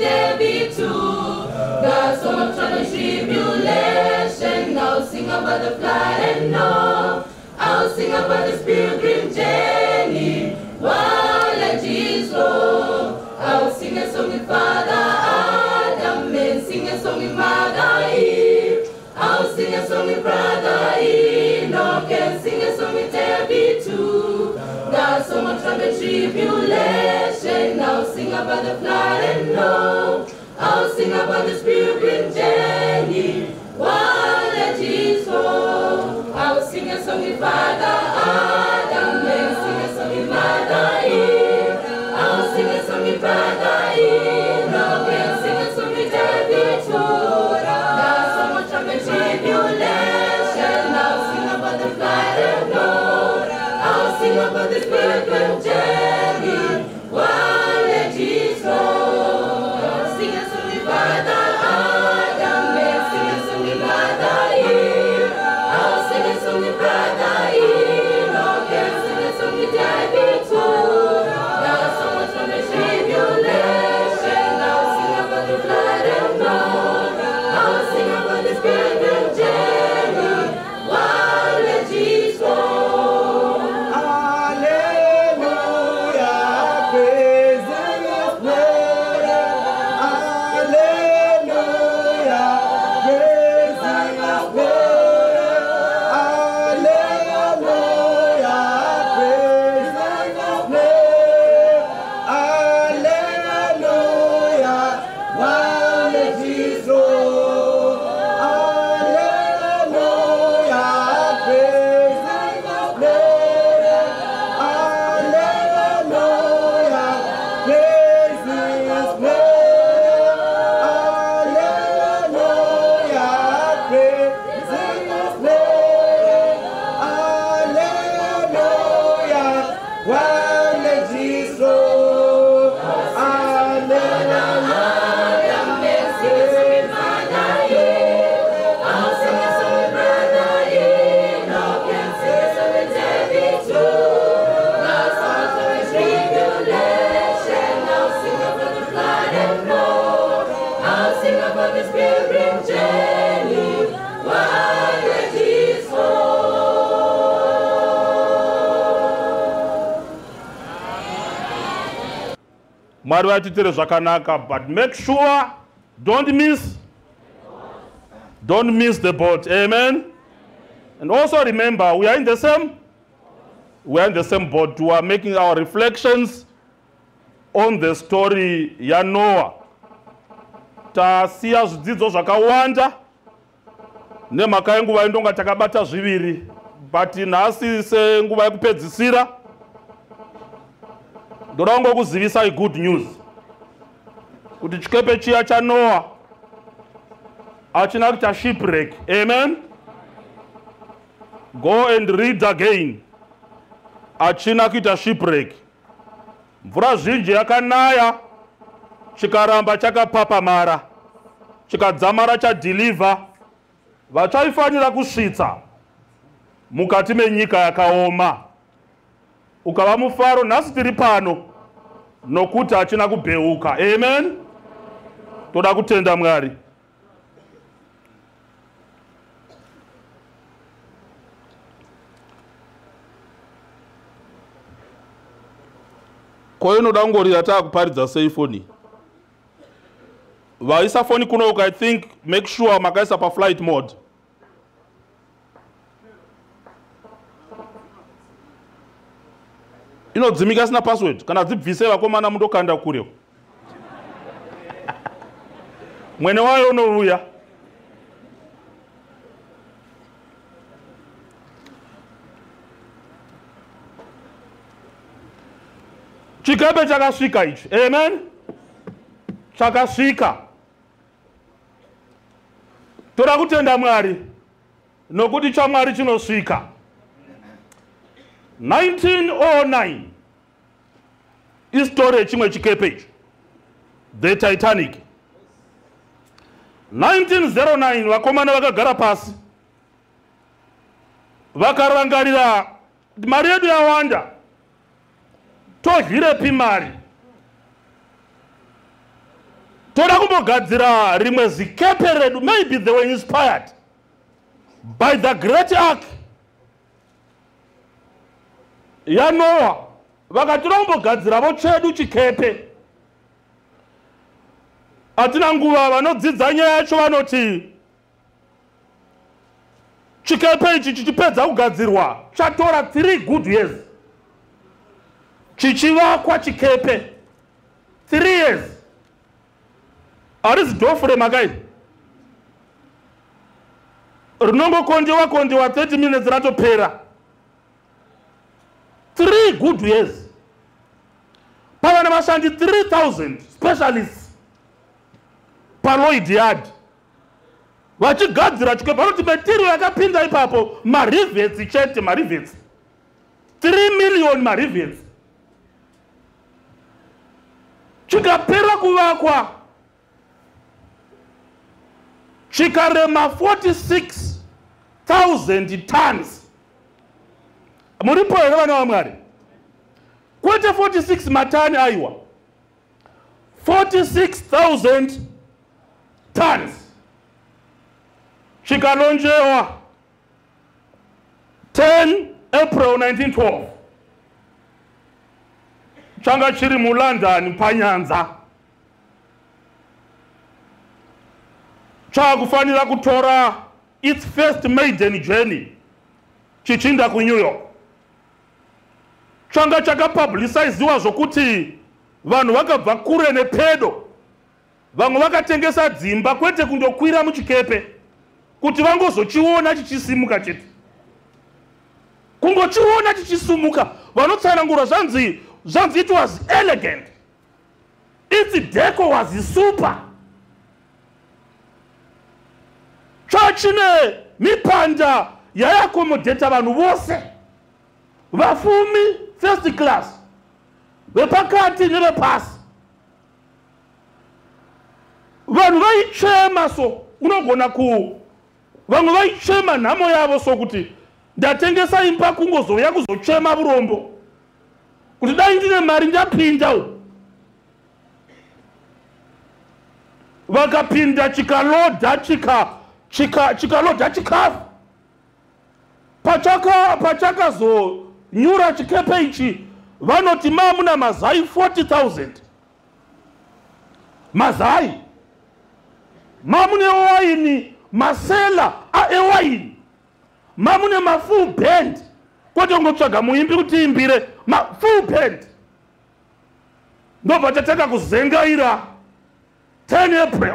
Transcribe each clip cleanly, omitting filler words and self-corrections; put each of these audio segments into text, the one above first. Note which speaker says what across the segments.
Speaker 1: David too. Got so much trouble and tribulation. I'll sing about the flood and Noah. I'll sing about this pilgrim journey while the Jesus. I'll sing a song with Father Adam and sing a song with Mother Eve. I'll sing a song with Brother Enoch and sing a song with David too. Got so much trouble and tribulation. I'll sing about the flood and Noah. I'll sing about this pilgrim journey while the Jesus. I'll sing a song with Father Adam and sing a song with Mother Eve. I'll sing a song with Brother Enoch and sing a song with David too. Got so much trouble and tribulation. I'll sing about the flood and Noah. I'll sing about this pilgrim journey while the Jesus. Sing a song with Father Adam and sing a song with Mother Eve. I'll sing a song with Brother Enoch and sing a song with David too. Got so much trouble and tribulation. I'll sing about the flood and Noah. I'll sing about this pilgrim journey while the Jesus.
Speaker 2: Hallelujah, praise the Lord. Hallelujah, praise the Lord. Hallelujah, praise the Lord. Hallelujah, while it is roll. Hallelujah, praise the Lord. Hallelujah, praise the Lord. Hallelujah, praise the Lord. Hallelujah, while it is roll. Hallelujah.
Speaker 1: I'll sing a song with Brother Enoch and sing a song with David too. Got so much trouble and tribulation. I'll sing about the flood and Noah. I'll sing about this pilgrim journey while the Jesus.
Speaker 3: Mwari vatiitire zvakanaka, but make sure don't miss the boat. Amen. And also remember, we are in the same boat. We are making our reflections on the story ya Noah. Tasiya zvidzidzo zvakawanda nemhaka yenguva indonga takabata zviviri, but nhasi senguva yekupedzisira ndoda kungokuzivisai good news kuti chikepe chiya chaNoah hachina kuita shipwreck. Amen. Go and read again. Hachina kuita shipwreck. Mvura zhinji yakanaya chikaramba chakapapamara, chikadzamara chadhilivha vachaifanira kusvitsa mukati menyika yakaoma. Ukava mufaro nhasi tiri pano nokuti hachina kubheuka. Amen. Toda kutenda Mwari. Ko inoda kungorira taakuparidza sei foni? Vaisa foni kuno, I think make sure makaisa paflight mode. Inodzimika isina password. Kana dzibvise vakomana mundokanda kure. Mwene wayo unouya. Chikepe chakasvika ichi. Amen. Chakasvika. Toda kutenda Mwari nokuti chaMwari chinosvika. 1909 istory yechimwe chikepe ichi, the Titanic. 1909 vakomana vakagara pasi vakarangarira mari yedu yawanda, todyirepi mari? Toda kumbogadzira rimwe zikepe redu. Maybe they were inspired by the great ark yaNoah. Vakati toda kumbogadziravo chedu chikepe. Hatina nguva. Vanodzidza nyaya yacho vanoti chikepe ichi chichipedza kugadzirwa chatora 3 good years chichivakwa. Chikepe 3 years, harizi door frame akai rinongokondewa kondewa, 30 minutes ratopera. 3 good years, pava nevashandi 3000 specialists paLloyd Yard vachigadzira chikepe. Vanoti material yakapinda ipapo, marivets chete, marivets 3 million marivets. Chikapera kuvakwa, chikarema 46,000 tons. Muripo here, vana vaMwari? Kwete 46 matani, aiwa, 46,000 tons. Chikalaunchewa 10 April 1912. Changa chiri muLondon panyanza, chaakufanira kutora its first maiden journey chichiinda kuNew York. Changa chakapubliciziwa zvokuti vanhu vakabva kure nepedo. Vamwe vakatengesa dzimba kwete kundokwira muchikepe, kuti vangozochiona chichisimuka chete, kungochiona chichisumuka. Vanotsanangura, zvanzi it was elegant, its deco was super. Chachine mipanda yaiaccommodata vanhu vose, vafumi first class, vepakati nevepasi. Vanhu vaichema, so unogona ku vamwe vaichema nhamo yavo, so kuti ndatengesa imba kungozouya kuzochema urombo, kuti dai ndine mari ndapinda u. Vakapinda, chikaloda chikaloda chikafu. Pachakazonyura chikepe ichi, vanoti mamuna mazai 40,000 mazai, mamune waini, macellar ewaini, mamune mafull band, kwete kungotsvaga muimbi kuti imbire, mafull band. Ndobva tatanga kuzengaira. 10 April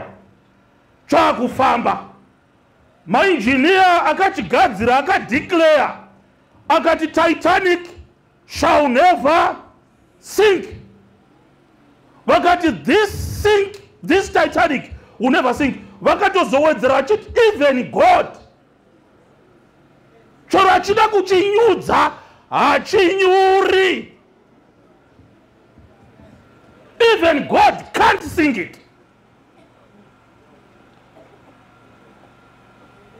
Speaker 3: chaakufamba. Mainjiniya akachigadzira akadeclare, akati, "Titanic shall never sink." Vakati this Titanic will never sink. Vakatozowedzera vachiti even God chero achida kuchinyudza hachinyuri, even God can't sink it.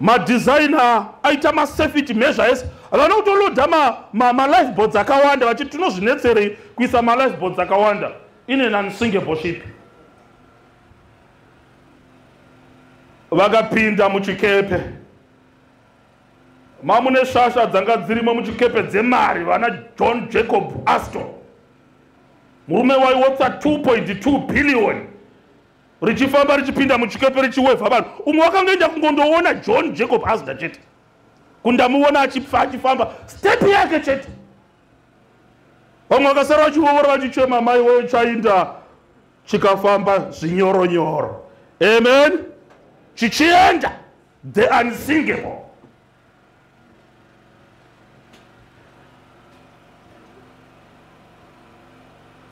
Speaker 3: Madesigner aita masafety measure ese. Havana kutoloda malifeboats akawanda, vachiti tinozvinetserei kuisa malifeboats akawanda in an unsinkable ship? Vakapinda muchikepe, mamune shasha dzanga dzirimo muchikepe dzemari, vana John Jacob Astor, murume waiwotsa 2.2 billion. Richifamba richipinda muchikepe, richiwevha vanhu. Umwe wakangoenda kungondoona John Jacob Astor chete, kundamuona achifamba, step yake chete. Vamwe vakasara vachiovora, vachichema, mai woyo. Chainda chikafamba zvinyoronyoro, amen, chichienda, the unsinkable.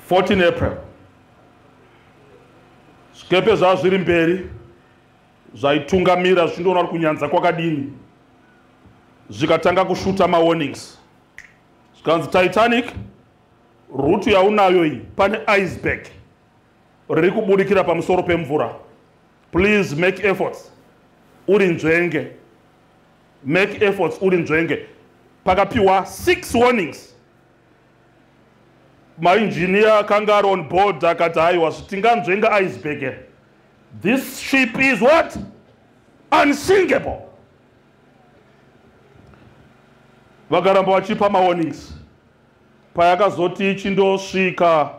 Speaker 3: 14 April, zvikepe zvava zviri mberi zvaitungamira zvichindoona kuti kunyanza kwakadini. Zvikatanga kushuta mawarnings, zvikanzi, "Titanic, route yaunayo iyi, pane iceberg riri kubudikira pamusoro pemvura. Please make efforts uri nzvenge, make efforts uri nzvenge." Pakapiwa six warnings. Mainjiniya akanga ari on board akati, "Haiwa, tinganzvenga iceberg?" This ship is what? Unsinkable. Vakaramba vachipa mawarnings. Payakazoti ichindosvika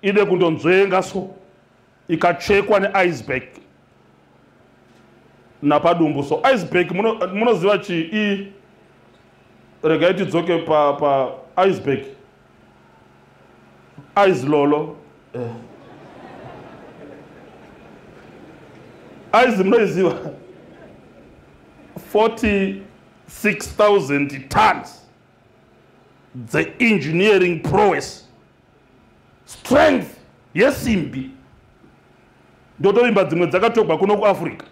Speaker 3: ide kundonzvenga so, ikachekwa neiceberg napadumbu. So iceberg munoziva chii? Regai tidzoke pa iceberg. Ice lolo. Ice munoiziva? 46,000 tons dze-engineering prowess, strength yesimbi. Ndotovimba dzimwe dzakatogwa kuno kuAfrica.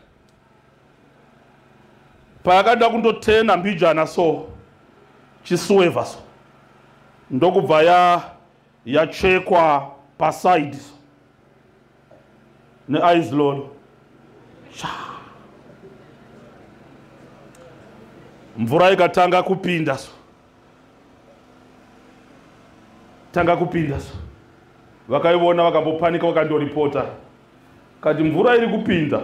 Speaker 3: Payakada kundotena mbijana so, chisuwevha so, ndokubva yachekwa paside so neice lolo. Cha, mvura ikatanga kupinda so, tanga kupinda so. Vakaiona, vakambopanika, vakandoripota kati mvura iri kupinda.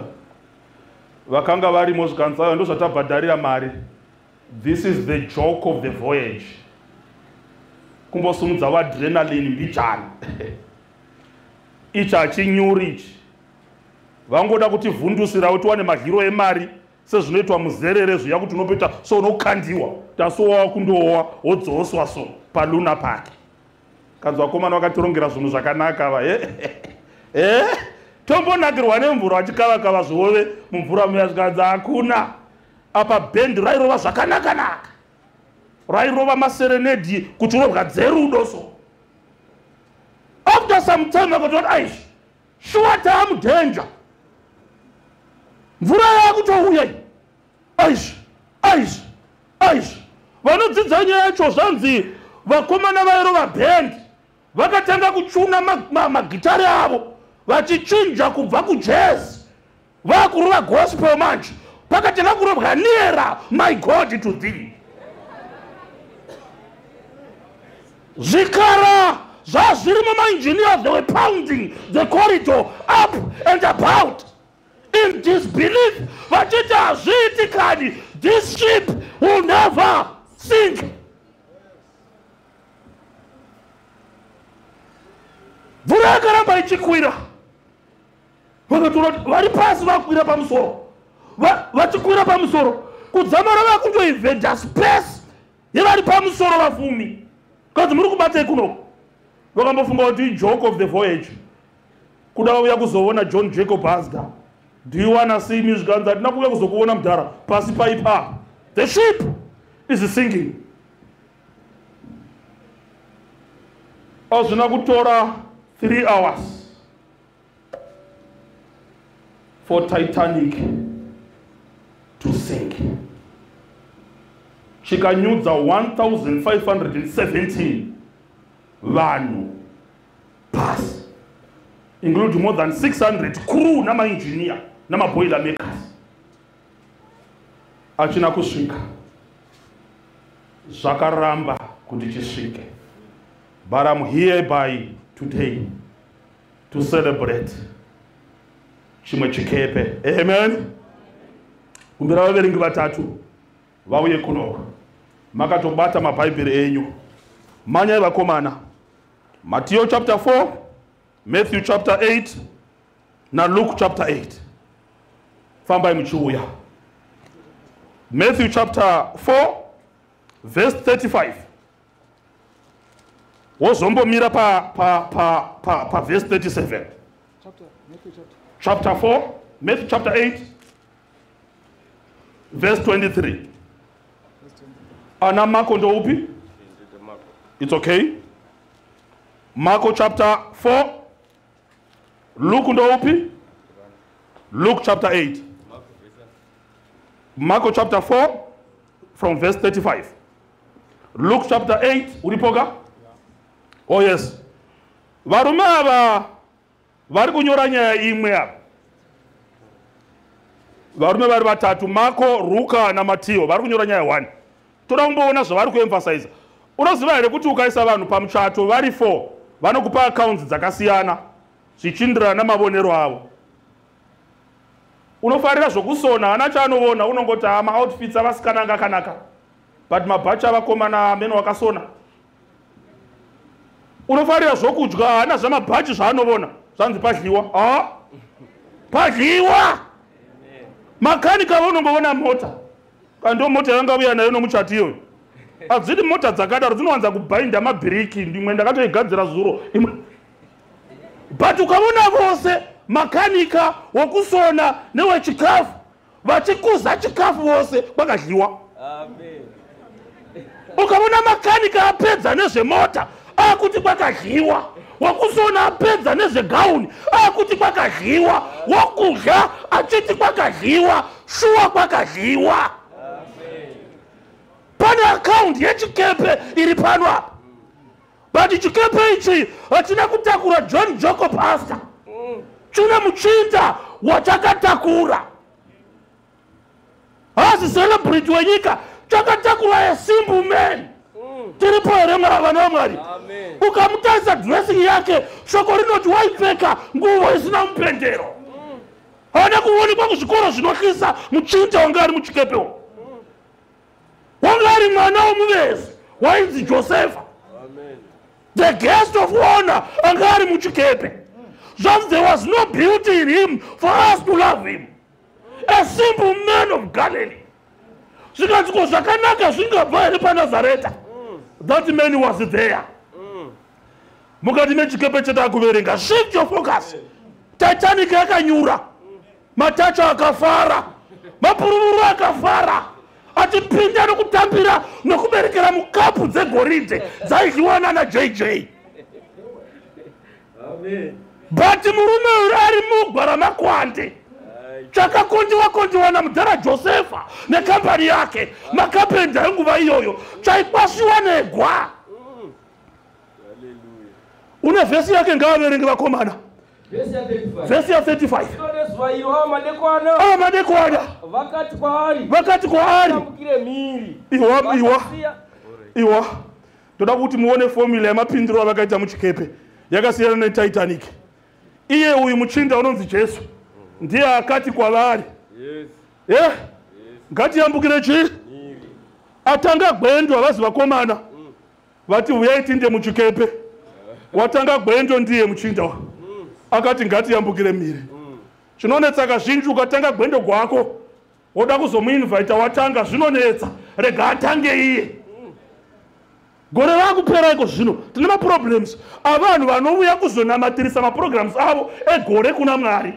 Speaker 3: Vakanga varimo zvikanzi, "Aiwa, ndozvatabhadharira mari. This is the joke of the voyage." Kumbosumudza adrenaline mbijana. Ichi hachinyuri ichi, vangoda kutivhundusira kuti wane madliro emari, sezvinoitwa muzerere zviya, kuti unopoita so, unokandiwa tasowa kundowa, wodzoswa so paluna pake. Kanzi vakomana vakatirongera zvinhu zvakanaka va e tombonakirwa nemvura, vachikavakava zvihove mumvura muya. Zvikanzi hakuna apa, bhendi rairova zvakanakanaka, rairova maserenedi kuchirobwa dzerudo. So after some time vakatoti, "Aish, shuwa taamudanger, mvura yaakutouya. Aish, aish, aish." Vanodzidza nyaya yacho, zvanzi vakomana vairova bhendi vakatanga kuchuna magitari avo, vachichinja kubva kujazz vakurova gospel. Manje pakatanga kurobwa "Nearer My God to Thee", zvikara zvazviri mumaengineer, they were pounding the corridor up and about in disbelief, vachiti hazviitikani, this ship will never sink. Mvura yakaramba ichikwira. Vakatora kuti vari pasi vakwira pamusoro, vachikwira pamusoro kudzamara vakundoinvada space yevari pamusoro. Vafumi kanzi, "Muri kubatei kunoko?" Vakambofunga kuti ijoke of the voyage, kuda vauya kuzoona John Jacob Astor. "Do you wanna see me?" Zvikanzi, "Hatina kuuya kuzokuona mudhara, pasi paipa, the ship is sinking." Azvina kutora 3 hours for Titanic to sink, chikanyudza 1517 vanhu pasi, including more than 600 crew namaengineer namaboiler makers. Achina kusvika, zvakaramba kuti chisvike. But I'm here by today to celebrate chimwe chikepe. Amen. Kumbira vaverengi vatatu vauye kunoko, makatobata mabhaibheri enyu. Manyai vakomana. Matthew chapter 4, Matthew chapter 8 naLuke chapter 8. Fambai muchiuya. Matthew chapter 4 verse 35, wozombomira pa, pa, pa, pa, pa verse 37.
Speaker 2: Chapter, Matthew chapter.
Speaker 3: Chapter 4, Matthew chapter 8 verse 23.
Speaker 2: Verse 23.
Speaker 3: Ana Marko ndoupi? It's okay. Marko chapter 4. Luke ndoupi? Luke chapter 8. Marko chapter 4 from verse 35, Luke chapter 8. Uripoka? Oh yes. Varume ava vari kunyora nyaya imwe ava, varume vari vatatu, Marko, Ruka naMatiyo, vari kunyora nyaya 1. Toda kumboona zvavari kuemphasiza. Unoziva here kuti ukaisa vanhu pamuchato vari 4, vanokupa accounts dzakasiyana zvichienderana namavonero avo? Unofarira zvokusona, haana chaanovona, unongoti haa maoutfits avasikana anga akanaka, but mabhachi avakomana amene wakasona. Unofarira zvokudya, haana zvamabhachi zvaanovona, zvanzi padliwa. Ha, padliwa. Makanika vanongovona mota, kana ndo mota yanga uya nayo nomuchati iyoyo. Hadzidi mota dzakadaro, dzinowanza kubhainda mabhiriki. Ndimwe ndakatoigadzira zuro imwe. But ukaona vose makanika, wokusona newechikafu vachikuza chikafu vose, kwakadyiwa. Ukaona makanika apedza nezvemota akuti kwakadyiwa, wakusona apedza nezvegauni akuti kwakadyiwa, wokudya achiti kwakadyiwa, shuwa kwakadyiwa. Pane account yechikepe iri pano apa, but chikepe ichi hachina kutakura John Jacob Astor. Chine muchinda wachakatakura, haasi celebrity wenyika, chakatakura a simple man. Tiripo here, vana vaMwari? Ukamutarisa dressing yake, shoko rinoti waipfeka nguvo isina mupendero. Haana kuonekwa kuzvikoro zvinohlisa. Muchinda wanga ari muchikepewo wanga ari mwana womuvezi wainzi Josefa, the guest of honor anga ari muchikepe. Zvanzi there was no beauty in him for us to love him, a simple man of Galilee. Zvikanzi, ko zvakanaka zvingabva here paNazareta? That man was there mukati mechikepe chetakuverenga. Shift your focus. Titanic yakanyura, matacho akafara, mapuruvuru akafara achipinda nokutambira nokuberekera mukapu dzegoridhe dzaidyiwa nana JJ. But murume uyu ari mugwa ramakwande, chakakondiwa kondiwa namudhara Josefa nekambani yake, makapenda enguva iyoyo, chaikwasviwa negwa. Une vhesi yake, ngaaverenge vakomana.
Speaker 4: Vhesi ya 35.
Speaker 3: Vhesi ya 35.
Speaker 4: Zvino nezuva iro ava madekwana,
Speaker 3: Ava madekwana,
Speaker 4: vakati kwaari,
Speaker 3: vakati kwaari,
Speaker 4: "Yambukire mhiri."
Speaker 3: Iwa, iwa.
Speaker 4: Vakasiya
Speaker 3: Iwa, ndoda kuti muone formula yamapindiro avakaita muchikepe yakasiyana neTitanic. Iye uyu muchinda unonzi Jesu ndiye akati kwavari, "Ye, ngatiyambukire chii?" Atanga gwendo, havazi vakomana vati, "Uyai tinde muchikepe." Watanga gwendo ndiye muchinda wa akati, "Ngatiyambukire mhiri." Chinonetsa kazhinji, ukatanga gwendo gwako woda kuzomuinvita watanga, zvinonetsa. Rega atange iye. Gore rakupera iko zvino tine maproblems avanhu vanouya kuzonamatirisa maprograms avo egore kuna Mwari.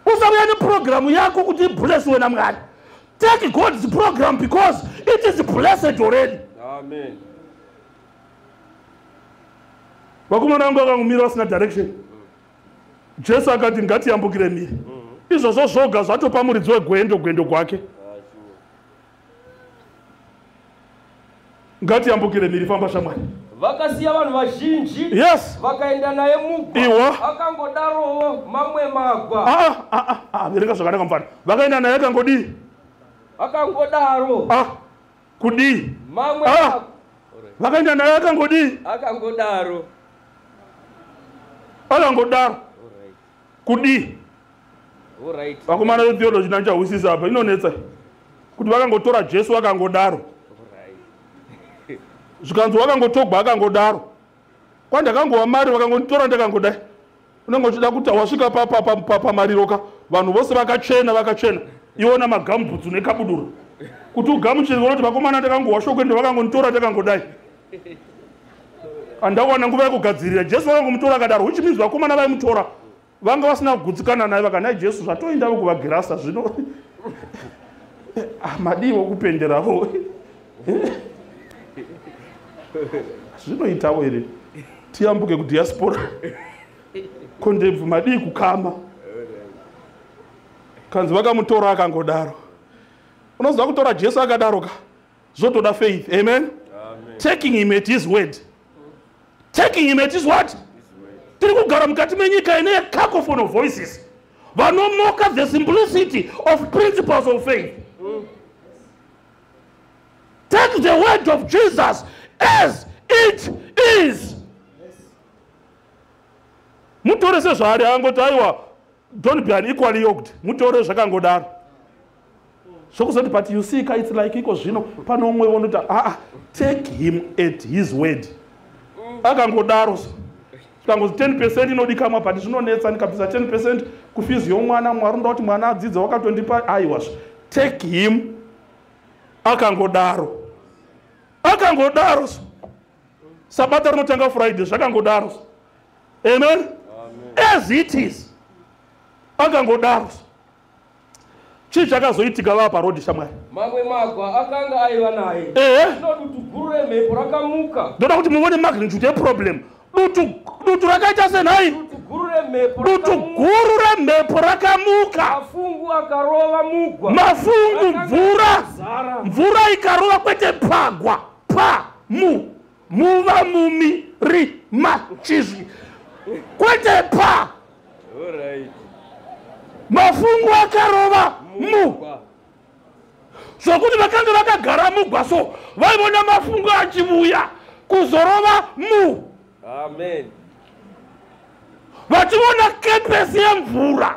Speaker 3: Usauya neprogramu yako kuti iblessiwe naMwari. Take God's program because it is blessed already.
Speaker 4: Amen.
Speaker 3: Vakomana vangu vakangomira vasina direction. Jesu akati, "Ngatiyambukire mhiri." Izvozvo zvoga zvatopa muridzi wegwendo gwendo gwake. "Ngatiyambukire mhiri." Famba, shamwari.
Speaker 4: Vakasiya vanhu vazhinji, vakaenda naye mugwa.
Speaker 3: Iwa.
Speaker 4: Akangodarowo mamwe magwa.
Speaker 3: Ah, ah, ah, ah, verenga zvakanaka mufana. Vakaenda naye akangodii?
Speaker 4: Akangodaro.
Speaker 3: Ah, kudii?
Speaker 4: Mamwe
Speaker 3: Ah.
Speaker 4: magwa.
Speaker 3: Vakaenda naye akangodii?
Speaker 4: Akangodaro.
Speaker 3: Akangodaro kudii?
Speaker 4: Alright.
Speaker 3: Vakomana vetheology, nandichahwisisa apa. Inonetsa kuti vakangotora Jesu akangodaro. Zvikanzi wakangotogwa akangodaro. Kwandakangova mari, vakangonditora ndakangodai. Unenge uchida kuti wasvika pamariro ka, vanhu vose vakachena, vakachena, iwona magambutsu nekabudura, kuti ugamuchirwe unoti, "Vakomana, ndakangohwa shoko ende vakangonditora ndakangodai, handawana nguva yekugadzirira." Jesu vakangomutora akadaro, which means vakomana vaimutora vanga vasina kugutsikana naye. Vakanai Jesu zvatoendavo kuvagirasa zvino. Ah, madiwo kupenderavo zvinoitawo here tiyambuke kudiaspora kondebvu? Madii kukama? Kanzi vakamutora akangodaro. Unoziva kutora Jesu akadaro ka, zvotoda faith. Amen. Taking him at his word, taking him at his what? Tiri kugara mukati menyika ine cacophony of voices vanomoka the simplicity of principles of faith. Take the word of Jesus as it is. Mutore sezvaari. Angoti, "Aiwa, Don't be unequally yoked. Mutore zvakangodaro. Zvokuzoti but you see ka, it's like iko zvino pane umwe unoti aa, take him at his word. Akangodaro so. Tikangozi 10% inodikamwa, but zvinonetsa ndikabvisa 10% kufizi yomwana. Mwari unoda kuti mwana adzidze, wakatondipa. Aiwazve, take him akangodaro, akangodaro so. Sabata rinotanga Friday, zvakangodaro so. Amen? As it is, akangodaro so. Chii chakazoitika vava parodhi, shamwari?
Speaker 4: Mamwe magwa akanga aiva naye. Zvino dutu guru remhepo rakamuka.
Speaker 3: Ndoda kuti muone magnitude yeproblem. Dutu, dutu rakaita senhai?
Speaker 4: Dutu guru remhepo
Speaker 3: Dutu
Speaker 4: rakamuka.
Speaker 3: guru remhepo rakamuka.
Speaker 4: Mafungu akarova mugwa.
Speaker 3: Mafungu,
Speaker 4: Rakanga
Speaker 3: mvura.
Speaker 4: rakazara.
Speaker 3: Mvura ikarova, kwete pagwa, pa mu muva mumi ri ma chizvi, kwete pa.
Speaker 4: Alright.
Speaker 3: Mafungu akarova mu
Speaker 4: Mugwa.
Speaker 3: Zvokuti vakanga vakagara mugwa so, vaiona mafungu achivuya kuzorova mu
Speaker 4: Amen.
Speaker 3: Vachiona kepesi yemvura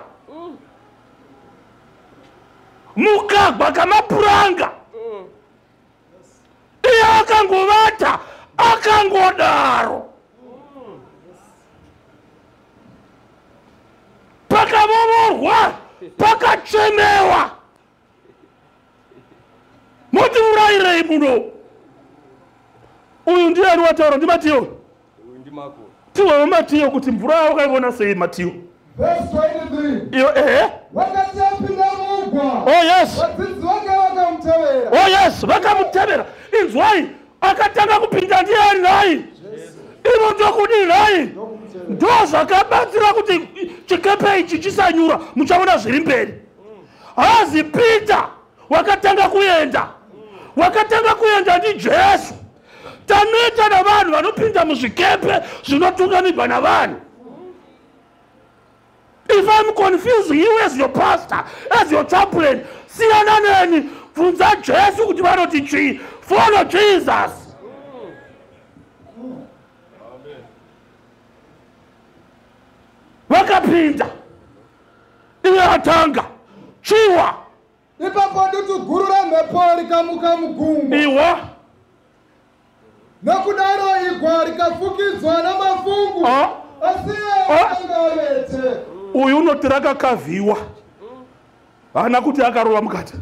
Speaker 3: mukagwa kamapuranga, iye akangovata akangodaro. Pakavovorwa, pakachemewa, motiurayirei muno? Uyu ndiani wataura? NdiMatiyo?
Speaker 4: Uyu ndiMako.
Speaker 3: Tiwewo Matiyo kuti mvura yawakaivona sei, Matiyo?
Speaker 2: Verse 23.
Speaker 3: Iyo, ehe.
Speaker 2: Wakati apinda mugwa,
Speaker 3: Oh yes.
Speaker 2: vadzidzi vake vakamutevera.
Speaker 3: Oh yes, vakamutevera. Inzwai, akatanga kupinda ndiani nhai? Ivo ndokudii nhai? Ndo zvakabatsira kuti chikepe ichi chisanyura. Muchaona zviri mberi. Hazi Peter wakatanga kuenda, wakatanga kuenda ndiJesu. Tanoita navanhu vanopinda muzvikepe zvinotungamirwa navanhu. If I'm confusing you as your pastor, as your chaplain, siyana neni, bvunza Jesu kuti vanoti chii. Follow Jesus. Vakapinda, iye atanga chiwa.
Speaker 2: Ipapo dutu guru remhepo rikamuka mugungwa.
Speaker 3: Iwa.
Speaker 2: Nokudaro igwa rikafukidzwa namafungu. Asi iye akanga avete.
Speaker 3: Uyu unoti rakakavhiwa, haana kuti akarova mukati,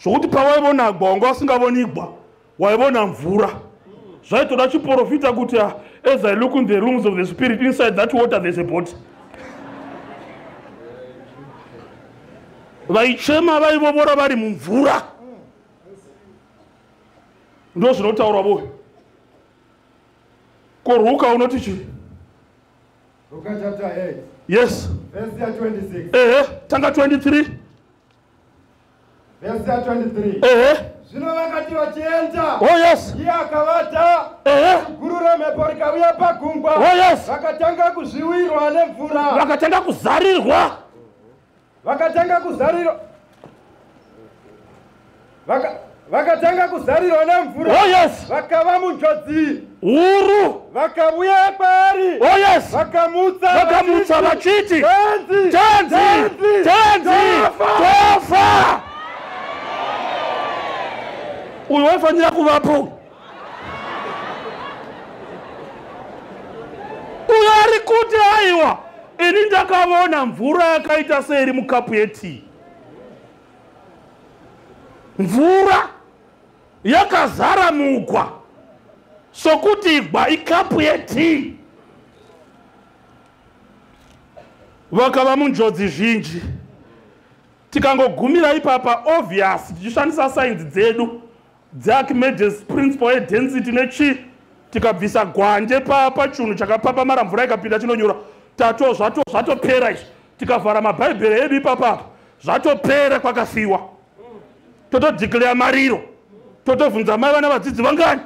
Speaker 3: zvokuti pawaivona gwa wanga usingavoni igwa, waivona mvura. Zvaitoda chiprofita kuti ah, as I look in the rooms of the spirit, inside that water there's a boat. Vaichema, vaivovora vari mumvura. Ndo zvinotaurwa voyo. Koruka unoti chii?
Speaker 2: Luka chapter 8, verse ya 26.
Speaker 3: Ehe, tanga 23.
Speaker 2: Verse ya 23.
Speaker 3: Ehe.
Speaker 2: Zvino vakati vachienda,
Speaker 3: Oh yes.
Speaker 2: iye akavata. Guru remhepo rikauya pagungwa.
Speaker 3: Oh yes.
Speaker 2: Vakatanga kuzviwirwa nemvura.
Speaker 3: Vakatanga kuzarirwa.
Speaker 2: Vakatanga kuzarirwa nemvura.
Speaker 3: Oh yes.
Speaker 2: Vakava munjodzi
Speaker 3: huru.
Speaker 2: Vakavuya kwaari.
Speaker 3: Oh yes.
Speaker 2: Vakamutsa.
Speaker 3: Vakamutsa vachiti,
Speaker 2: "Tenzi,
Speaker 3: Tenzi, Tenzi,
Speaker 2: tofa!"
Speaker 3: Tofa! Uyu waifanira kuvapo. Uyo ari kuti aiwa, ini ndakavona mvura yakaita seiri mukapu yetii, mvura yakazara mugwa sokuti igwa ikapu yetii. Vakava munjodzi zhinji. Tikangogumira ipapa, obvious, tichishandisa sainzi dzedu dzeArchimedes principle yedensity nechi, tikabvisa gwanje pachinhu chakapapamara, mvura ikapinda chinonyura. Tato zvatopera izvi. Tikavhara mabhaibheri edu ipapapa, zvatopera, kwakafiwa. Totodeclare mariro, totobvunza mai vana vadzidzi vangani,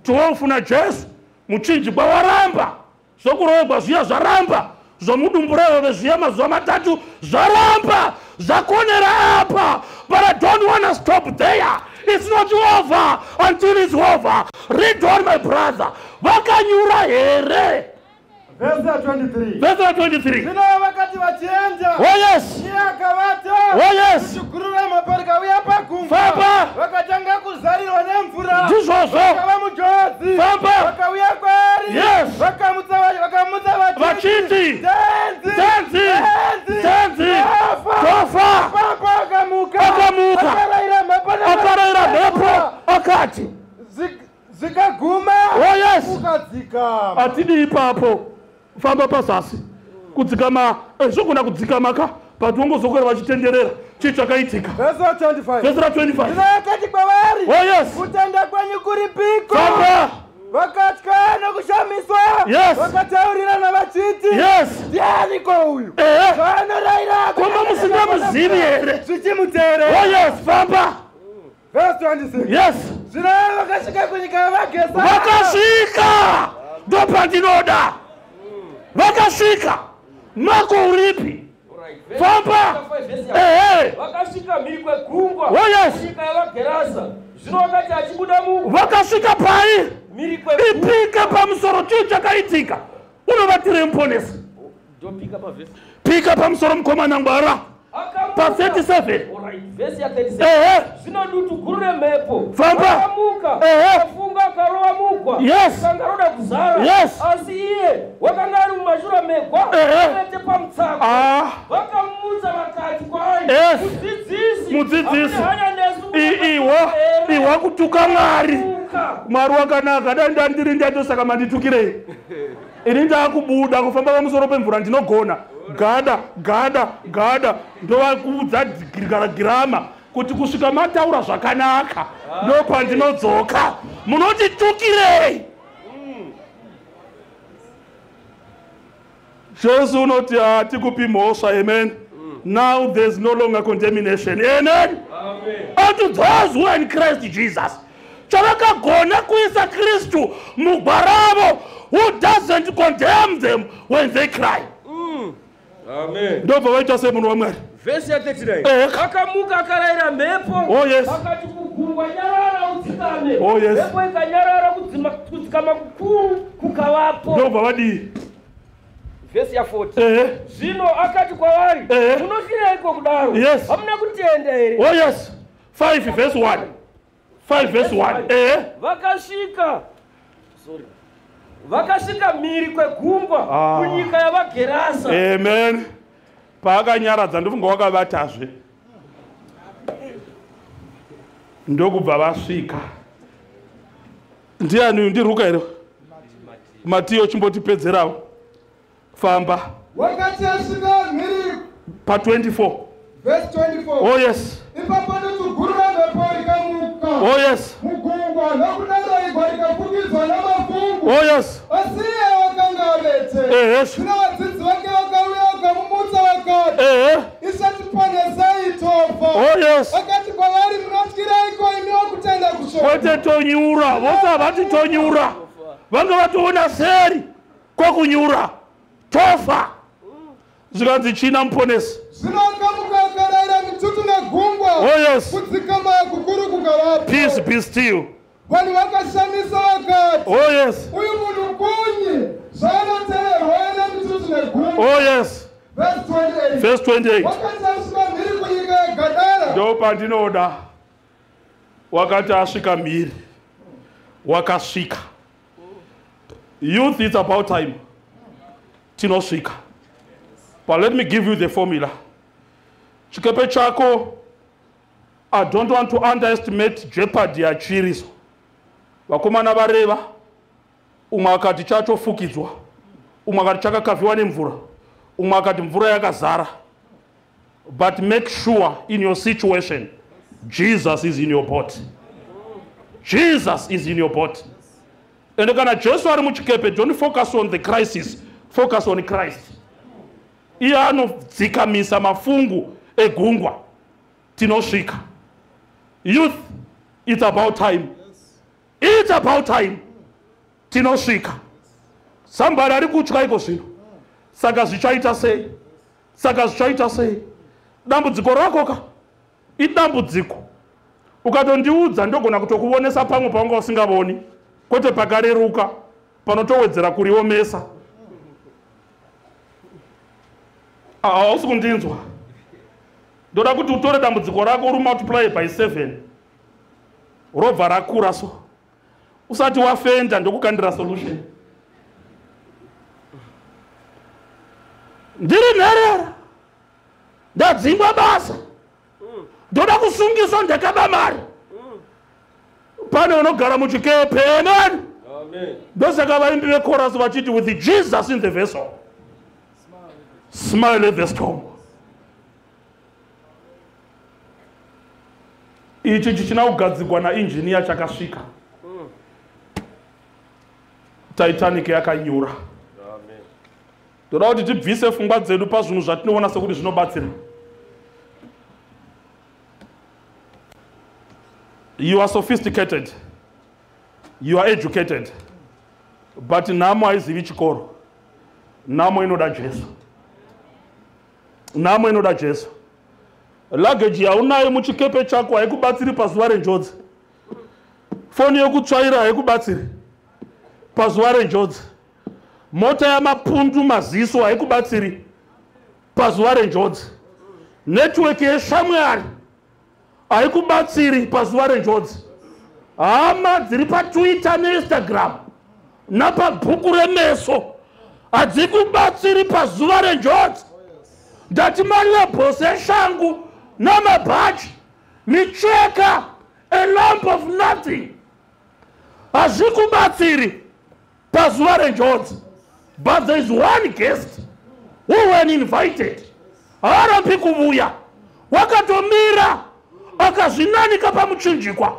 Speaker 3: 12 naJesu. Muchinjikwa waramba, zvokurohwa zviya zvaramba, zvomudumbu rehove zviya mazuva 3 zvaramba, zvakonera apa. But I don't want to stop there. It's not over until it's over. Read on, my brother. Vakanyura here?
Speaker 2: Verse ya 23.
Speaker 3: Verse ya 23.
Speaker 2: Zvino vakati Vakati vachienda,
Speaker 3: Oh yes.
Speaker 2: iye akavata.
Speaker 3: Oh yes.
Speaker 2: Dutu guru remhepo rikauya pagungwa.
Speaker 3: Famba.
Speaker 2: Vakatanga kuzarirwa nemvura.
Speaker 3: Ndizvozvo.
Speaker 2: Vakava mujodzi.
Speaker 3: Famba.
Speaker 2: Vakauya kwaari.
Speaker 3: Yes.
Speaker 2: Vakamutsa
Speaker 3: Vachiti.
Speaker 2: Tenzi.
Speaker 3: Tenzi.
Speaker 2: Tenzi.
Speaker 3: Tenzi.
Speaker 2: Tofa.
Speaker 3: Tofa.
Speaker 2: Ipapo akamuka.
Speaker 3: Akamuka.
Speaker 2: Akarayira mhepo
Speaker 3: Akarayira mhepo akati.
Speaker 2: Zvikaguma.
Speaker 3: Oh yes.
Speaker 2: Kukadzikama.
Speaker 3: Hatidi ipapo. Famba pazasi. Kudzikama, zvogona kudzikama ka, but wongozokora vachitenderera. Chii chakaitika?
Speaker 2: Verse 25.
Speaker 3: Verse 25.
Speaker 2: Zvino akati kwavari,
Speaker 3: Oh yes.
Speaker 2: kutenda kwenyu kuripiko?
Speaker 3: Famba.
Speaker 2: Vakatya nokushamiswa.
Speaker 3: Yes.
Speaker 2: Vakataurirana vachiti,
Speaker 3: Yes.
Speaker 2: ndianiko uyu
Speaker 3: Ehe.
Speaker 2: zvaanoraira
Speaker 3: Koma musingamuzivi here?
Speaker 2: zvichimuteerera?
Speaker 3: Oh yes, famba.
Speaker 2: Verse 26.
Speaker 3: Yes.
Speaker 2: Zvino vakasvika kunyika yavaGesara.
Speaker 3: Vakasvika. Ndopandinoda. Vakasvika. Mako uripi?
Speaker 4: Alright.
Speaker 3: Famba.
Speaker 4: Verse
Speaker 3: Ehe.
Speaker 4: Vakasvika mhiri kwegungwa.
Speaker 3: Oh yes.
Speaker 4: Kunyika yavaGerasa. Zvino vakati achibuda mu
Speaker 3: Vakasvika pai?
Speaker 4: mhiri kwegungwa.
Speaker 3: Ipika pamusoro, chii chakaitika? Unovatire muponesi.
Speaker 4: Ndopika pavhesi.
Speaker 3: Pika pamusoro mukomana ngwara.
Speaker 4: Akamuka.
Speaker 3: Pa 37.
Speaker 4: Alright, vhesi ya 37.
Speaker 3: Ehe.
Speaker 4: Zvino dutu guru remhepo.
Speaker 3: Famba.
Speaker 4: Akamuka.
Speaker 3: Ehe.
Speaker 4: Akafunga akarova mugwa.
Speaker 3: Yes.
Speaker 4: Akanga roda kuzara.
Speaker 3: Yes.
Speaker 4: Asi iye wakanga ari mumashure megwa.
Speaker 3: Ehe.
Speaker 4: Avete pamutsako.
Speaker 3: Ah.
Speaker 4: Vakamutsa vakati kwaari,
Speaker 3: Yes.
Speaker 4: Mudzidzisi,
Speaker 3: Mudzidzisi.
Speaker 4: hamuna hanya nesu,
Speaker 3: Iwa
Speaker 4: here?
Speaker 3: iwa kutuka Mwari.
Speaker 4: Muka.
Speaker 3: Mwari wakanaka, dai ndandiri ndiatosaka manditukirei. Ini ndaakubuda kufamba pamusoro pemvura ndinogona. Gada, gada, gada. Ndovakuudza girama kuti kusvika mataura zvakanaka ndopandinodzoka. Munotitukirei? Jesu unoti hatikupi mhosva, amen. Now there's no longer condemnation. Amen.
Speaker 4: Amen.
Speaker 3: Unto those who are in Christ Jesus. Chavakagona kuisa Kristu mugwa ravo, who doesn't condemn them when they cry.
Speaker 4: Amen.
Speaker 3: Ndobva vaita semunhu waMwari.
Speaker 4: Vhesi ya 39.
Speaker 3: Ehe.
Speaker 4: Akamuka akarayira mhepo.
Speaker 3: Oh, yes.
Speaker 4: Akati kugungwa, nyarara udzikame.
Speaker 3: Oh, yes.
Speaker 4: Mhepo ikanyarara, kudzikama kukuru kukavapo.
Speaker 3: Ndobva vadii?
Speaker 4: Vhesi ya 40.
Speaker 3: Ehe.
Speaker 4: Zvino akati kwavari,
Speaker 3: Ehe.
Speaker 4: munofiraiko kudaro?
Speaker 3: Yes.
Speaker 4: Hamuna kutenda here?
Speaker 3: Oh yes. 5 verse 1. 5 verse 1. Ehe.
Speaker 4: Vakasvika. Sorry. Vakasvika mhiri kwegungwa
Speaker 3: Ah.
Speaker 4: kunyika yavaGerasa.
Speaker 3: Amen. Paakanyaradza ndofunga wakavatazve. Ndokubva vasvika. Ndiani uyu? Ndiruka here? Matiyo chimbotipedzerawo. Famba.
Speaker 5: Wakati asvika mhiri
Speaker 3: Pa 24.
Speaker 5: verse 24.
Speaker 3: Oh yes.
Speaker 5: Ipapo dutu guru remhepo rikamuka
Speaker 3: Oh yes.
Speaker 5: mugungwa, nokudaro igwa rikafukidzwa namafungu.
Speaker 3: Oh yes.
Speaker 5: Asi iye wakanga avete.
Speaker 3: Ehe.
Speaker 5: Zvino vadzidzi vake vakauya vakamumutsa vakati,
Speaker 3: Ehe.
Speaker 5: Ishe, tiponesei, tofa.
Speaker 3: Oh yes.
Speaker 5: Akati kwavari, munotyireiko imi wokutenda kushoma?
Speaker 3: Kwete tonyura. Vose havati tonyura. Vanga vatoona seri kwokunyura. Tofa. Zvikanzi china muponesi.
Speaker 5: Zvino akamuka akarayira mitutu negungwa.
Speaker 3: Oh yes.
Speaker 5: Kudzikama kukuru kukavapo.
Speaker 3: Peace be still.
Speaker 5: Vanhu vakashamisa vakati,
Speaker 3: Oh yes.
Speaker 5: uyu munhu kunyi zvaanoteerwa nemitutu negungwa.
Speaker 3: Oh yes.
Speaker 5: Verse 28.
Speaker 3: Verse 28.
Speaker 5: Wakati asvika mhiri kunyika yeGadara,
Speaker 3: Ndopandinoda. Wakati asvika mhiri. Wakasvika. Youth, it's about time. Tinosvika. But let me give you the formula. Chikepe chako, I don't want to underestimate jeopardy yachiriso. Vakomana vareva, umwe akati chachofukidzwa, umwe akati chakakavhiwa nemvura, umwe akati mvura yakazara. But make sure in your situation, Jesus is in your boat. Jesus is in your boat. And kana Jesu ari muchikepe, don't focus on the crisis, focus on Christ. Iye anodzikamisa mafungu egungwa. Tinosvika. Youth, it's about time. It's about time. Tinosvika. Somebody ari kutya iko zvino. Saka zvichaita sei? Saka zvichaita sei? Dambudziko rako ka idambudziko. Ukatondiudza ndogona kutokuonesa pamwe paunga usingavoni, kwete pakareruka panotowedzera kuriomesa. Hausi kundinzwa. Ndoda kuti utore dambudziko rako uri multiply by 7. Robva rakura so. Usati wafenda ndokukandira solution. Ndiri nherera. Ndadzingwa basa. Ndoda kusungiswa ndakaba mari. Pane unogara muchikepe. Amen.
Speaker 4: Amen.
Speaker 3: Ndosaka vaimbi vechorus vachiti with Jesus in the vessel. Smile at the storm. Ichi chichina kugadzigwa nainjiniya chakasvika. Titanic yakanyura.
Speaker 4: Amen.
Speaker 3: Toda kuti tibvise pfungwa dzedu pazvinhu zvatinoona sekuti zvinobatsira. You are sophisticated. You are educated. But nhamo haizivi chikoro. Nhamo inoda Jesu. Nhamo inoda Jesu. Luggage yaunayo muchikepe chako haikubatsiri pazuva renjodzi. Foni yekutsvaira haikubatsiri pazuva renjodzi. Mota yamapundu maziso haikubatsiri pazuva renjodzi. Network yeshamwari haikubatsiri pazuva renjodzi. Hama dziri paTwitter neInstagram napabhuku remeso hadzikubatsiri pazuva renjodzi. Ndati malebhos eshangu namabhachi, micheka, a lump of nothing hazvikubatsiri pazuva renjodzi. But there is one guest who when invited haarambi kuvuya, wakatomira akazvinanika pamuchinjikwa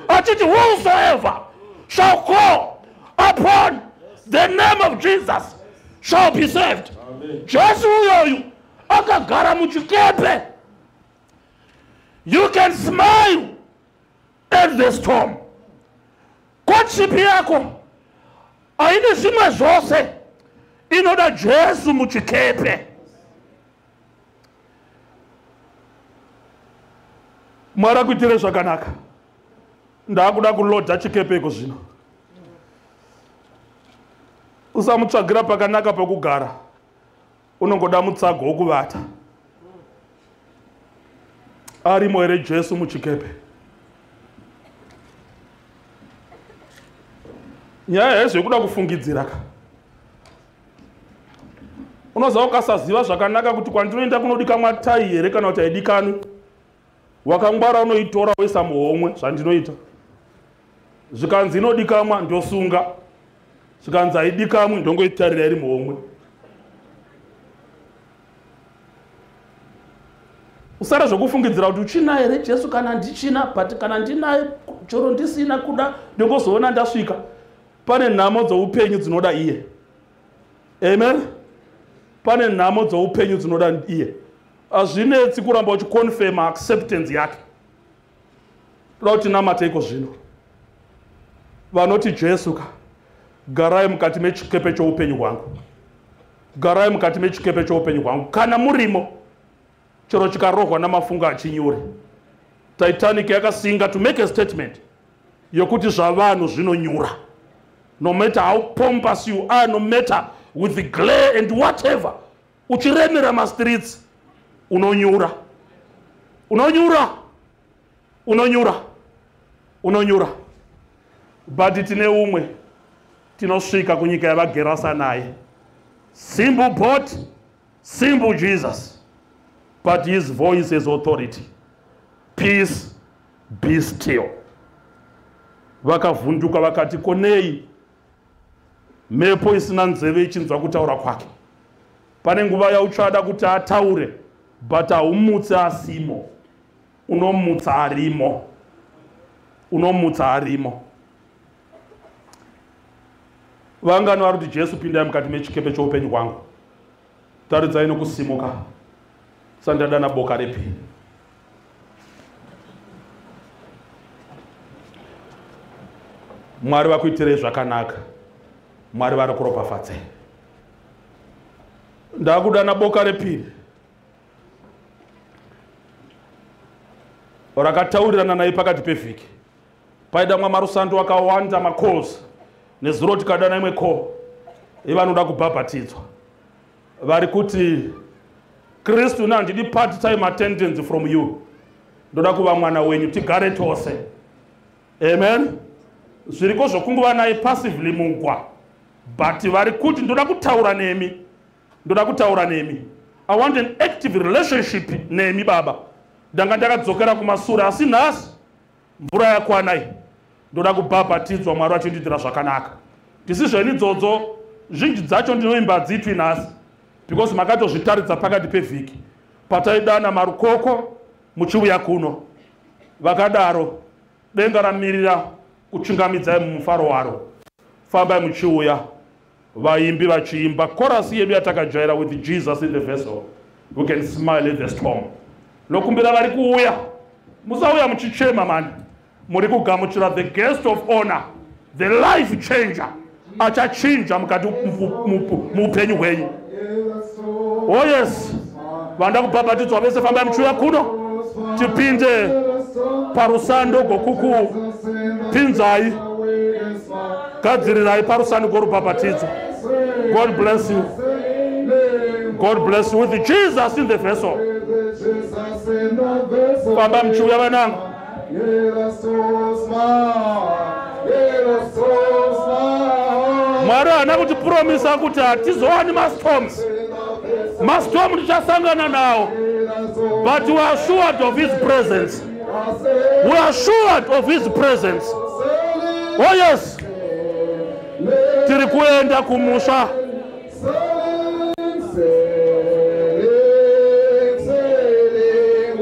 Speaker 3: achiti whosoever shall call upon the name of Jesus shall be saved. Jesu uyoyu akagara muchikepe. You can smile at the storm. Courtship yako haini zvimwe zvose, inoda Jesu muchikepe. Mwari akuitire zvakanaka. Ndakuda kulodha chikepe iko zvino. Usamutsvagira pakanaka pokugara. Unongoda mutsago wokuvata. Arimo here Jesu muchikepe? Nyaya yaizvo yekuda kufungidzira ka. Unoziva ukasaziva zvakanaka kuti kwandinoenda kunodikanwa tai here kana kuti haidikanwi. Wakangwara unoitora woisa muhomwe, zvandinoita. Zvikanzi inodikamwa ndosunga. Zvikanzi haidikamwi ndongoitarira iri muhomwe. Usara zvokufungidzira kuti uchina here Jesu kana ndichina, but kana ndinaye chero ndisina kuda ndingozoona ndasvika. Pane nhamo dzoupenyu dzinoda iye. Amen. Pane nhamo dzoupenyu dzinoda iye. Hazvinetsi kuramba uchiconfirma acceptance yake. Toda kuti namate iko zvino. Vanoti Jesu ka, garai mukati mechikepe choupenyu hwangu. Garai mukati mechikepe choupenyu hwangu. Kana murimo, chero chikarohwa namafungu achinyure. Titanic yakasinga to make a statement yokuti zvavanhu zvinonyura. No matter how pompous you are, no matter with the glare and whatever, uchiremera mastreets, unonyura. Unonyura. Unonyura. Unonyura. But tine umwe tinosvika kunyika yavagerasa naye. Simple boat, simple Jesus. But his voice is authority. Peace, be still. Vakavhunduka vakati konei mhepo isina nzeve ichinzwa kutaura kwake. Pane nguva yauchada kuti ataure, but haumutsi asimo. Unomutsa arimo. Unomutsa arimo. Vangani vari kuti Jesu pindai mukati mechikepe choupenyu hwangu. Taridzai nokusimuka. Sandadana boka repiri. Mwari vakuitirei zvakanaka. Mwari vari kuropafadzei. Ndakudana boka repiri. Rakataurirana naye pakati pevhiki. Paidamwa marusando wakawanda macalls. Nezuro tikadana imwe call. Ivanoda kubhabhatidzwa. Vari kuti Kristu na handidi part time attendance from you. Ndoda kuva mwana wenyu tigare tose. Amen. Zviriko zvokunguva naye passively mugwa, but vari kuti ndoda kutaura nemi, ndoda kutaura nemi. I want an active relationship nemi baba. Ndanga ndakadzokera kumasure, asi nhasi mvura yakwanai, ndoda kubhabhatidzwa, Mwari achindiitira zvakanaka. Decision idzodzo zhinji dzacho ndinoimba dzitwi nhasi, because makatozvitaridza pakati pevhiki pataidana marukoko muchiuya kuno. Vakadaro denga ramirira kuchingamidzai mumufaro waro. Fambai muchiuya, vaimbi vachiimba chorus yedu yatakajaira, "With Jesus in the vessel we can smile at the storm." Nokumbira vari kuuya, musauya muchichema mani, muri kugamuchira the guest of honor, the life changer, achachinja mukati muupenyu hwenyu. Oh yes, vanda kubhabhatidzwa vese, fambai muchiuya kuno, tipinde parusando gokukupinzai. Gadzirirai parusando gorubhabhatidzo. God bless you. God bless you. With Jesus in the vessel, famba muchiuya vanangu. Mwari haana kutipromisa kuti hatizowani mastorms. Mastorm tichasangana nawo, but we are assured of his presence. We are assured of his presence. Oh yes, tiri kuenda kumusha.
Speaker 5: Sailing, sailing, sailing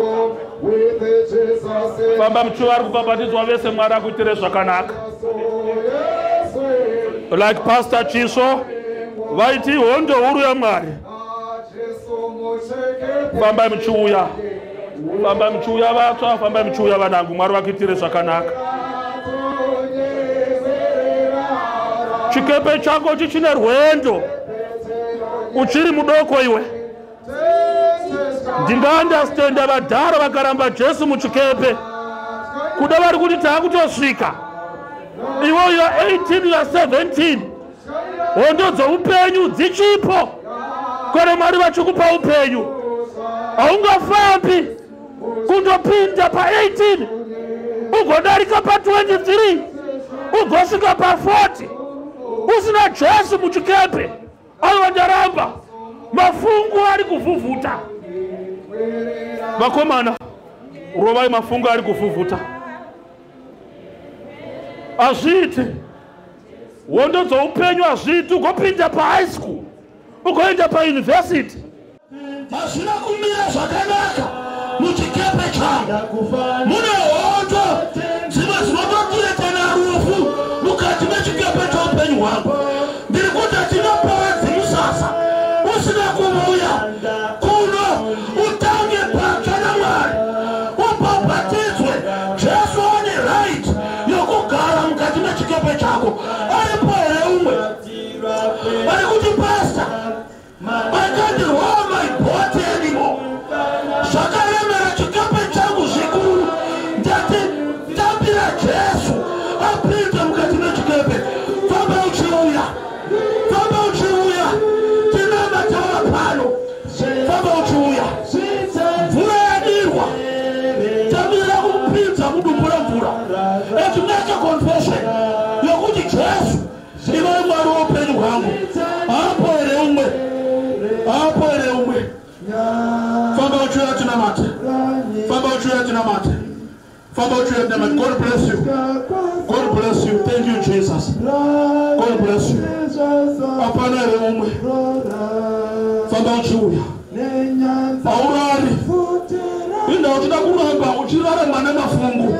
Speaker 5: with Jesus in
Speaker 3: Famba muchiuya, ari kubhabhatidzwa vese, Mwari akuitire zvakanaka. Like Pastor Chiso vaiti, hondo huru yaMwari. Fambai muchiuya, fambai muchiuya vatsva, fambai muchiuya vanangu. Mwari vakuitire zvakanaka. Chikepe chako chichine rwendo, uchiri mudoko iwe. Ndingaunderstanda vadhara vakaramba Jesu muchikepe, kuda vari kuti taakutosvika. Iwe ya 18, ya 17, hondo dzoupenyu dzichipo. Kana Mwari vachikupa upenyu, haungafambi kundopinda pa18, ugodarika pa23, ugosvika pa40 usina Jesu muchikepe. Aiwa, ndaramba. Mafungu ari kuvhuvhuta, vakomana, rovai. Mafungu ari kuvhuvhuta, hazviiti. Hondo dzoupenyu hazviiti ugopinda pahigh school, ugoenda payunivhesiti.
Speaker 6: Hazvina kumira zvakanaka muchikepe changu. Mune hondo dzimwe dzinototiretana rufu mukati mechikepe choupenyu hwangu. Ndiri kuti hatinoparadzi musasa usina kuuya kuno utange patsva naMwari, ubhabhatidzwe. Jesu ane right yokugara mukati mechikepe chako. Aripo here umwe ari kuti, "Pastor, I can't row my boat anymore. Zvakaremera chikepe changu zvikuru. Ndati tambira Jesu apinde mukati mechikepe"? Famba uchiuya, famba uchiuya, tinamataura pano. Famba uchiuya, mvura yadirwa, tambira kupinza mudumbu remvura and make a confession yokuti, "Jesu, ivai Mwari woupenyu hwangu." Hapo here umwe? Hapo here umwe? Famba uchiuya tinamate, famba uchiuya tinamate, famba uchiuya tinamate. God bless you. God bless you. Thank you, Jesus. God bless you. Hapana here umwe? Famba uchiuya. Haurari inda uchida kuramba uchirarama nemafungu,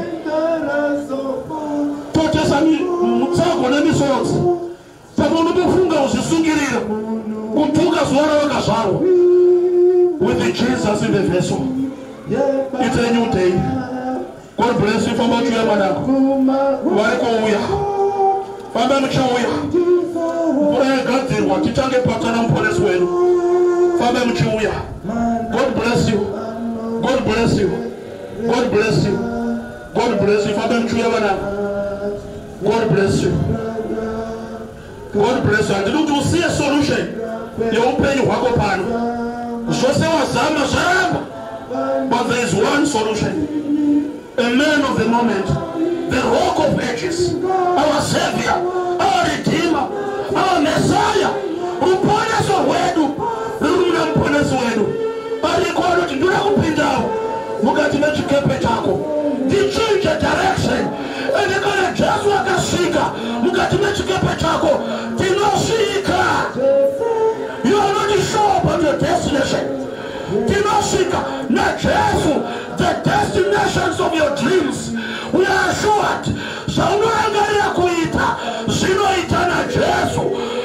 Speaker 6: totesa mutsago nemisodzi. Saka unotofunga uzvisungirira kutuka zuva ravakazvarwa. With Jesus in the vessel, it's a new day. God bless you. Famba uchiuya mwanangu, vari kuuya, famba muchiuya. Mvura yagadzirwa, titange patsva namuponesi wedu. Famba muchiuya. God bless you. God bless you. God bless you. God bless you. Famba muchiuya vanangu. God bless you. God bless you. Handidi kuti usiye solution yeupenyu hwako pano. Zvose wazama. one solution. A man of the moment, the Rock of Ages, our Savior, our Redeemer, our Messiah, ruponeso rwedu ruri muna muponesi wedu. Ariko anoti ndoda kupindawo mukati mechikepe chako, ndichinje direction. Ende kana Jesu akasvika mukati mechikepe chako, tinosvika. You are not sure about your destination. Tinosvika naJesu. The destinations of your dreams, we are assured. Zvaunorangarira kuita zvinoita naJesu.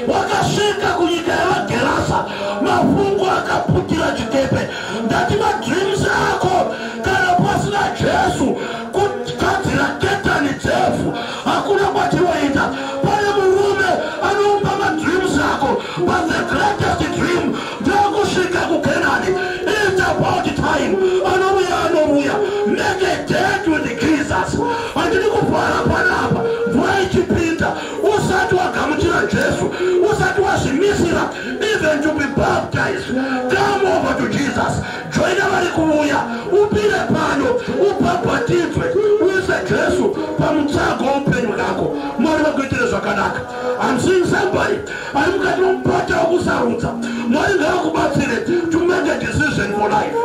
Speaker 6: Wakasvika kunyika yevaGerasa, mafungu akaputira chikepe. Ndati madreams ako kana pasina Jesu, kugadzira ketani dzefu hakuna kwatinoita. Pane murume anoumba madreams ako, but the greatest dream ndeyekusvika kuKenani. It's about time. Anouya, anouya. Make a date with Jesus. Handidi kuvhara panapa mvura ichipinda usati wagamuchira Jesu, usati wazvimisira even to be baptized. Come over to Jesus. Joina vari kuuya, upire pano, ubhabhatidzwe, uise Jesu pamutsago weupenyu hwako. Mwari vakuitire zvakanaka. I'm seeing somebody ari mukati memupata wekusarudza. Mwari ngavakubatsire to make a decision for life.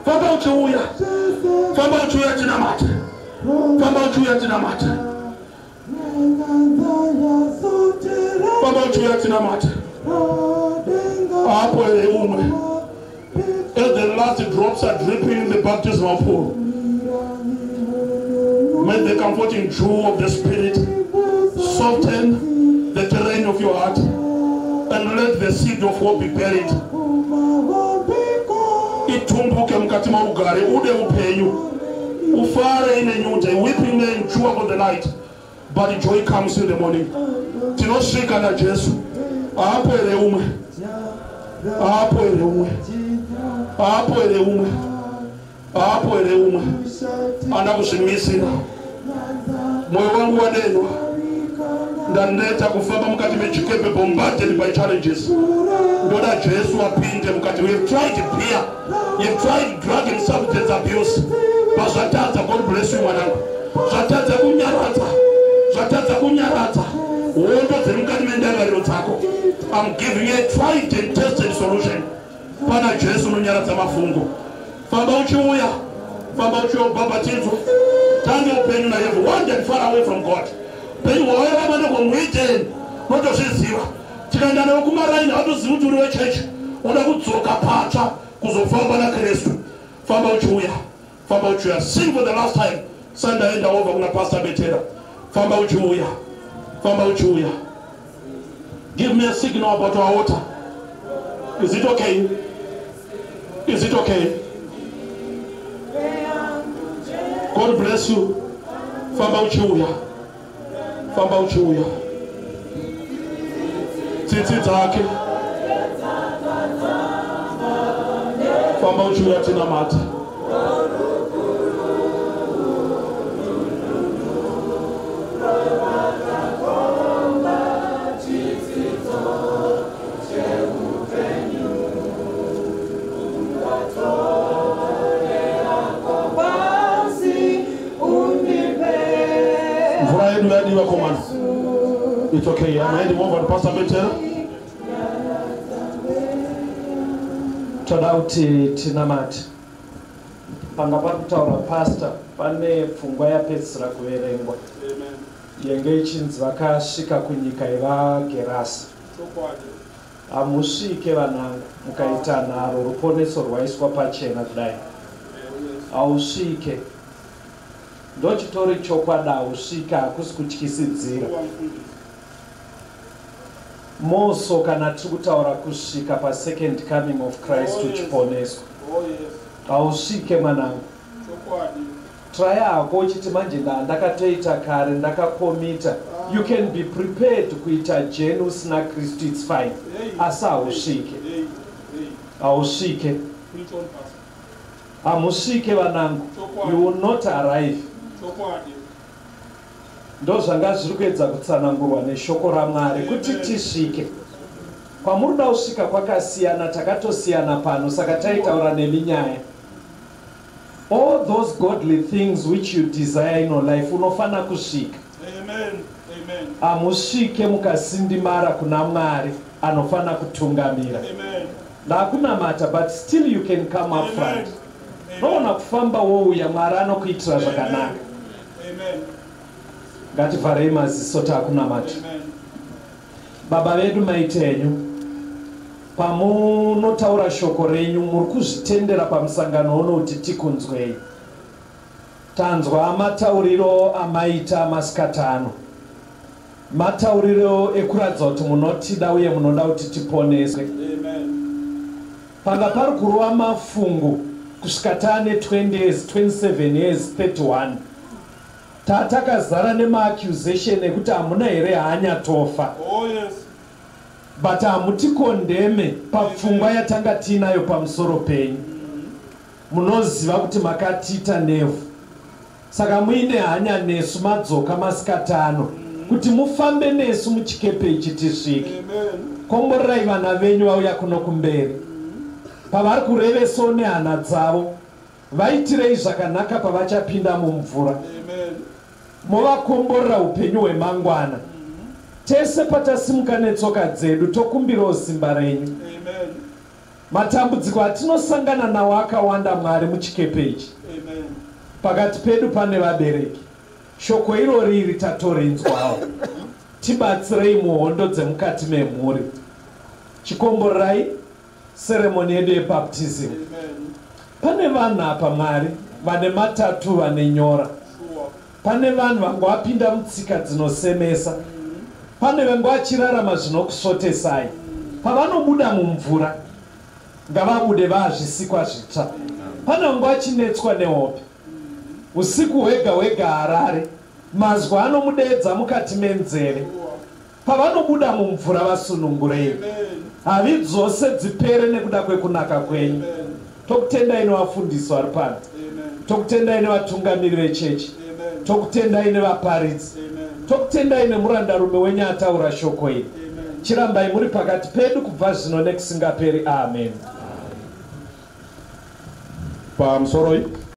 Speaker 6: Famba uchiuya, famba uchiuya, tinamata. Famba uchiuya, tinamata. Famba uchiuya, tinamata. Apo here umwe? As the last drops are dripping in the baptismal pool, may the comforting dew of the Spirit soften the terrain of your heart and let the seed of hope be buried. Itumbuke mukati marugare, ude upenyu, ufare in a new day. Weeping may endure for the night, but joy comes in the morning. Tinosvika naJesu. Apo here umwe? Apo here umwe? Apo here umwe? Apo here umwe anda kuzvimisira? Mwoyo wangu wadenwa, ndaneta kufamba mukati mechikepe bombarded by challenges. Ndoda Jesu apinde mukati. We've tried beer, you've tried drug and substance abuse, but zvatadza. God bless you, mwanangu. Zvatadza kunyaradza, zvatadza kunyaradza hondo dziri mukati mendangariro dzako. I'm giving you a tried and tested solution. Pana Jesu unonyaradza mafungo. Famba uchiuya, famba uchiuya, ubhabhatidzwa, tange upenyu naye. Wandered far away from God. Upenyu hwawairamba nehwemuhedheni, unotozviziva. Tikaenda nawe kumaraini, hatozivi kuti uri wechechi. Unoda kudzoka patsva kuzofamba naKristu. Famba uchiuya, famba uchiuya. Sing for the last time. Sandaenda over kuna Pastor Betera. Famba uchiuya, famba uchiuya. Give me a signal about our water. Is it okay? Is it okay? God bless you. Famba uchiuya, famba uchiuya. Tsitsi dzake. Famba uchiuya, tinamata. Mvura yedu yadiwa komana. It's okay. I'm handing over to Pastor Betera.
Speaker 7: Toda kuti tinamate. Panga pari kutaura pastor, pane pfungwa yapedzisira kuverengwa yenge ichinzi vakasvika kunyika yevaGerasa. Hamusvike, vanangu, mukaita nharo. Ruponeso rwaiswa pachena kudai, hausvike. Ndochitori chokwadi, hausvike, hakusi kutyisidzira moso. Kana tiri kutaura kusvika pasecond coming of Christ uchiponeswa, hausvike, mwanangu. Try hako uchiti manje ndakatoita kare, ndakakomita. You can be prepared kuita journey usina Kristu, it's fine, asi hausvike, hausvike, hamusvike, vanangu. You will not arrive. Ndo zvanga zviri kuedza kutsanangurwa neshoko raMwari kuti tisvike kwamuri kuda kusvika kwakasiyana. Takatosiyana pano, saka taitaura nemi nyaya. All those godly things which you desire in your life unofana kusvika. Hamusvike mukasindimara kuna Mwari anofana kutungamira. Ndakunamata, but still you can come up front. Unoona kufamba wouya, Mwari anokuitira zvakanaka. Ngativharei maziso, taakunamata. Baba vedu, maita henyu pamunotaura shoko renyu. Muri kuzvitendera pamusangano uno kuti tikunzwei. Tanzwa matauriro amaita masikati ano, matauriro ekuratidza kuti munotida uye munoda kuti tiponeswe. Panga pari kurova mafungu kusvika taane 20 years, 27 years, 31, tatakazara nemaaccusation ekuti hamuna here hanya, tofa.
Speaker 3: Oh yes.
Speaker 7: But hamuticondemne papfungwa yatanga tiinayo pamusoro penyu. Munoziva kuti makatiita nevhu, saka muine hanya nesu. Madzoka masikati ano kuti mufambe nesu muchikepe ichi tisvike. Komborerai vana venyu vauya kuno kumberi. Pavari kurevesawo nehana dzavo, vaitirei zvakanaka pavachapinda mumvura. Muvakomborera upenyu hwemangwana. Tese patasimuka netsoka dzedu, tokumbirawo simba renyu. Matambudziko atinosangana nawo akawanda, Mwari, muchikepe ichi. Pakati pedu pane vabereki, shoko irori iri tatorinzwawo. Tibatsirei muhondo dzemukati memhuri. Chikomborerai ceremony yedu yebaptism. Pane vanhu apa, Mwari, vane matatu, vane nyora. Pane vanhu vanga vapinda mutsika dzinosemesa, pane vanga vachirarama zvinokusvotesai. Pavanobuda mumvura, ngavabude vaazvisikwa zvitsva. Pane vanga vachinetswa nehope usiku hwega hwega, harare mazwa anomudedza mukati menzeve. Pavanobuda mumvura, vasunungurei, havi dzose dzipere nekuda kwekunaka kwenyu. Tokutendai nevafundisi vari pano, tokutendai nevatungamiri vechechi, tokutendai nevaparidzi, tokutendai nemurandarume wenyu ataura shoko iri. Chirambai muri pakati pedu kubva zvino nekusingaperi. Amen.
Speaker 6: Pamusoroi.